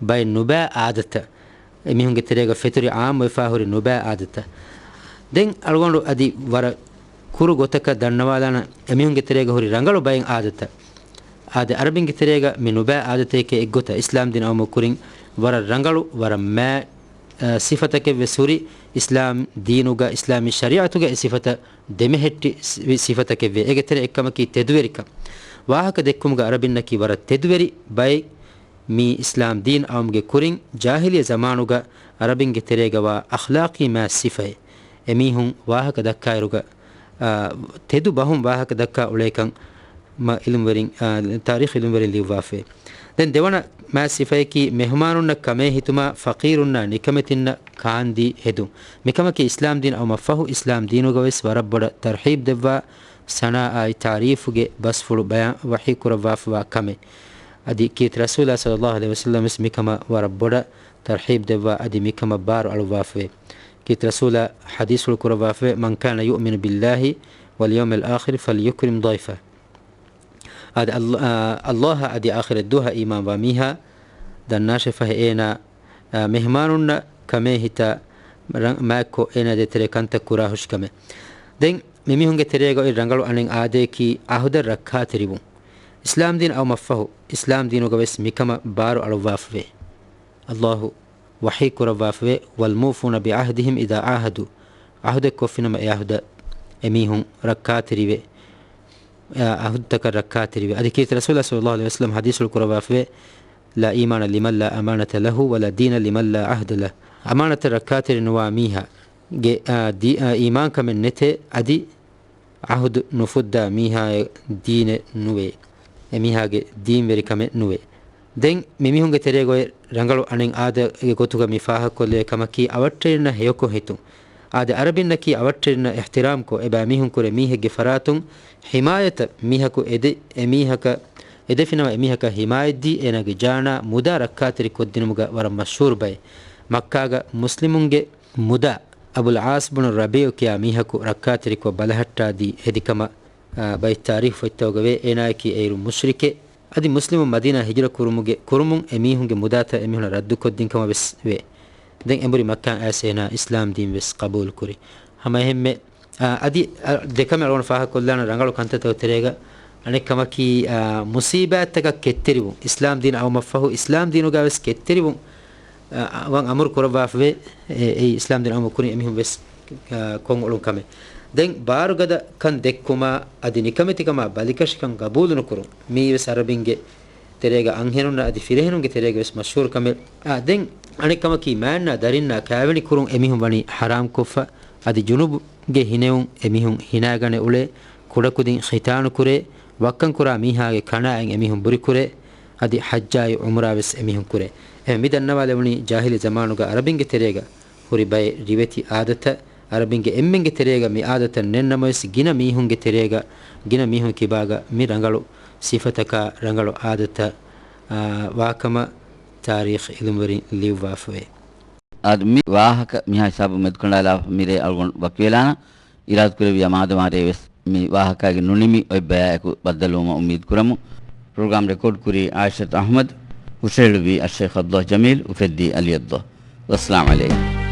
ބައެއް ނުބައި އާދަތައް، އެމީހުންގެ ތެރޭގަ ފެތުރި އާއްމުވެފާ ހުރި ނުބައި އާދަތައް. ދެން އަޅުގަނޑު އަދި ވަރަށް ކުރު ގޮތަކަށް ދަންނަވާލާނަން، އެމީހުންގެ ތެރޭގަ ހުރި ރަނގަޅު ބައެއް އާދަތައް. އާދެ، އަރަބިންގެ ތެރޭގަ މި ނުބައި އާދަތަކެއް އެއްގޮތަށް އިސްލާމް ދީން އައުމުގެ ކުރިން ވަރަށް ރަނގަޅު، ވަރަށް މާތް، އަ، ސިފަތަކެއް ވެސް ހުރި. އިސްލާމް ދީނުގަ، އިސްލާމީ ޝަރީޢަތުގަ އެ ސިފަތައް ދެމެހެއްޓި ސި-، ސިފަތަކެއްވޭ. އޭގެ ތެރެ އެއްކަމަކީ ތެދުވެރިކަން. ވާހަކަ ދެއްކުމުގަ އަރަބިންނަކީ ވަރަށް ތެދުވެރި ބައެއް. މީ އިސްލާމް ދީން އައުމުގެ ކުރިން ޖާހިލިއްޔަ ޒަމާނުގަ އަރަބިންގެ ތެރޭގަވާ އަޚްލާޤީ މާތް ސިފައެއް. އެމީހުން ވާހަކަ ދައްކާއިރުގަ، އާ، ތެދު ބަހުން ވާހަކަ ދައްކާ އުޅޭކަން މަ އިލްމުވެރިން، އާ، ތާރީޚު އިލްމުވެރިން ލިޔުއްވާފައި. ދެން ދެވަނަ މާތް ސިފަޔަކީ މެހުމާނުންނަށް ކަމޭ ހިތުމާ ފަޤީރުންނާ ނިކަމެތިންނަށް ކާންދީ ހެދުން. މިކަމަކީ އިސްލާމް ދީން އައުމަށްފަހު އިސްލާމް ދީނުގަވެސް ވަރަށް ބޮޑަށް ތަރްހީބް ދެއްވާ ސަނާއަތް ތާރީފުގެ ބަސްފުޅު ބަޔާން ވަޙީ ކުރައްވާފަވާ ކަމެއް. އަދި ކީރިތި ރަސޫލާ ޞައްލައްލާހު ޢަލައިހި ވަސައްލަމް ވެސް މިކަމަށް ވަރަށް ބޮޑަށް ތަރްހީބް ދެއްވާ އަދި މިކަމަށް ބާރު އަޅުއްވާފަވޭ. ކީރިތި ރަސޫލާ ޙަދީޘްފުޅު ކުރައްވާފައި، "من كان يؤمن بالله واليوم الآخر فليكرم ضيفه." އާދެ، އައްލާ-، އާ، އައްލާހާ އަދި އާޚިރަތް ދުވަހަށް އީމާންވާ މީހާ ދަންނާށެފަހެ އޭނާ، އާ، މެހްމާނުންނަށް ކަމޭ ހިތާ ރަ-، މާތްކޮށް އޭނާ ދޭތެރޭ ކަންތައް ކުރާ ހުށިކަމެއް. ދެން މި މީހުންގެ ތެރޭގަ އޮތް ރަނގަޅު އަނެއް އާދަޔަކީ އަހުދަށް ރައްކާތެރިވުން. އިސްލާމްދީން އައުމަށްފަހު، އިސްލާމްދީނުގަ ވެސް މިކަމަށް ބާރު އަޅުއްވާފަވޭ. އައްލާހު ވަޙީ ކުރައްވާފަވޭ، "والموفون بعهدهم إذا عاهدوا." އަހުދެއް ކޮށްފިނަމަ އެ އަހުދަށް އެމީހުން ރައްކާތެރިވެ، އަ، އަހުދުތަކަށް ރައްކާތެރިވެ. އަދި ކީރިތި ރަސޫލާ ޞައްލައްލާހު ޢަލައިހި ވަސައްލަމަ ޙަދީޘްފުޅު ކުރައްވާފަވޭ، "لا إيمان لمن لا أمانة له ولا دين لمن لا عهد له." އަމާނަތަށް ރައްކާތެރި ނުވާ މީހާގެ، އާ، ދީ-، އާ، އީމާންކަމެއް ނެތޭ، އަދި އަހުދު ނުފުއްދާ މީހާއަށް ދީނެއް ނުވޭ. އެމީހާގެ ދީންވެރިކަމެއް ނުވޭ. ދެން މިމީހުންގެ ތެރޭގައި ރަނގަޅު އަނެއް އާދައެއްގެ ގޮތުގަ މި ފާހަގަކޮށްލެވޭ ކަމަކީ، އަވަށްޓެރިންނަށް ހެޔޮކޮށް ހިތުން. އާދެ، އަރަބިންނަކީ އަވަށްޓެރިންނަށް އިޙްތިރާމްކޮށް، އެބައިމީހުން ކުރެ މީހެއްގެ ފަރާތުން ޙިމާޔަތަށް މީހަކު އެދެ-، އެމީހަކަށް އެދެފިނަމަ އެމީހަކަށް ޙިމާޔަތްދީ، އޭނާގެ ޖާނާ މުދާ ރައްކާތެރި ކޮށްދިނުމުގަ ވަރަށް މަޝްހޫރު ބައެއް. މައްކާގަ މުސްލިމުންގެ މުދާ އަބުލް ޢާޞް ބުނު ރަބީޢު ކިޔާ މީހަކު ރައްކާތެރިކޮށް ބަލަހައްޓާދީ ހެދިކަމަށް، އާ، ބައެއް ތާރީޚު ފޮތްތަކުގަ ވޭ. އޭނާއަކީ އޭރު މުޝްރިކެއް. އަދި މުސްލިމުން މަދީނާ ހިޖުރަ ކުރުމުގެ، ކުރުމުން އެމީހުންގެ މުދާތައް އެމީހުންނަށް ރައްދުކޮށްދިން ކަމަށް ވެސް ވޭ. ދެން އެނބުރި މައްކާ އައިސް އޭނާ އިސްލާމް ދީން ވެސް ޤަބޫލު ކުރި. ހަމައެހެންމެ، އާ، އަދި، އަ، ދެކަމެއް އަޅުގަނޑު ފާހަގަކޮށްލާނަ ރަނގަޅު ކަންތައްތަކުގެ ތެރޭގަ އަނެއް ކަމަކީ، އާ، މުސީބާތްތަކަށް ކެތްތެރިވުން. އިސްލާމް ދީން އައުމަށްފަހު އިސްލާމް ދީނުގަ ވެސް ކެތްތެރިވުން، އަ، އަ، ވަން އަމުރު ކުރައްވާފަވޭ. އެ، އެއީ އިސްލާމް ދީން އައުމު ކުރިން އެމީހުން ވެސް، އާ، ކޮށް އުޅުން ކަމެއް. ދެން ބާރުގަދަކަން ދެއްކުމާ އަދި ނިކަމެތިކަމާ ބަލިކަށިކަން ގަބޫލުނުކުރުން. މިއީ ވެސް އަރަބިންގެ ތެރޭގަ އަންހެނުންނަށް އަދި ފިރިހެނުންގެ ތެރޭގަ ވެސް މަޝްހޫރު ކަމެއް. އާ، ދެން އަނެއް ކަމަކީ މާތްނާ ދަރިންނާ ކާވެނި ކުރުން އެމީހުން ވަނީ ޙަރާމްކޮށްފަ. އަދި ޖުނުބުގެ ހިނެއުން އެމީހުން ހިނާގަނެ އުޅޭ، ކުޑަކުދިން ޚިތާނު ކުރޭ، ވައްކަން ކުރާ މީހާގެ ކަނާއިން އެމީހުން ބުރިކުރޭ، އަދި ޙައްޖާއި ޢުމްރާ ވެސް އެމީހުން ކުރޭ. އެހެން މި ދަންނަވާލެވުނީ ޖާހިލީ ޒަމާނުގަ އަރަބިންގެ ތެރޭގަ ހުރި ބައެއް ރިވެތި އާދަތައް. އަރަބިންގެ އެންމެންގެ ތެރޭގަ މި އާދަތައް ނެތް ނަމަވެސް، ގިނަ މީހުންގެ ތެރޭގަ، ގިނަ މީހުން ކިބާގަ މި ރަނގަޅު ސިފަތަކާ ރަނގަޅު އާދަތައް، އާ، ވާކަމަށް ތާރީޚް އިލްމުވެރިން ލިޔުއްވާފަވޭ. އާދެ، މި ވާހަކަ މިހާ ހިސާބު މެދުކަނޑާލާފަ މިރޭ އަޅުގަނޑު ވަކިވެލާނަ. އިރާދަކުރެއްވިޔާ މާދަމާރޭ ވެސް މި ވާހަކާގެ ނުނިމި އޮތް ބަޔާއެކު ބައްދަލުވުމަށް އުއްމީދު ކުރަމު. ޕްރޮގްރާމް ރެކޯޑް ކުރީ އާއިޝަތު އަޙްމަދު، ހުށަހެޅުއްވީ އައްޝައިޚް ޢަބްދުﷲ ޖަމީލް، އުފެއްދީ ޢަލީ ޢަބްދުﷲ. ވައްސަލާމް ޢަލައިކުމް.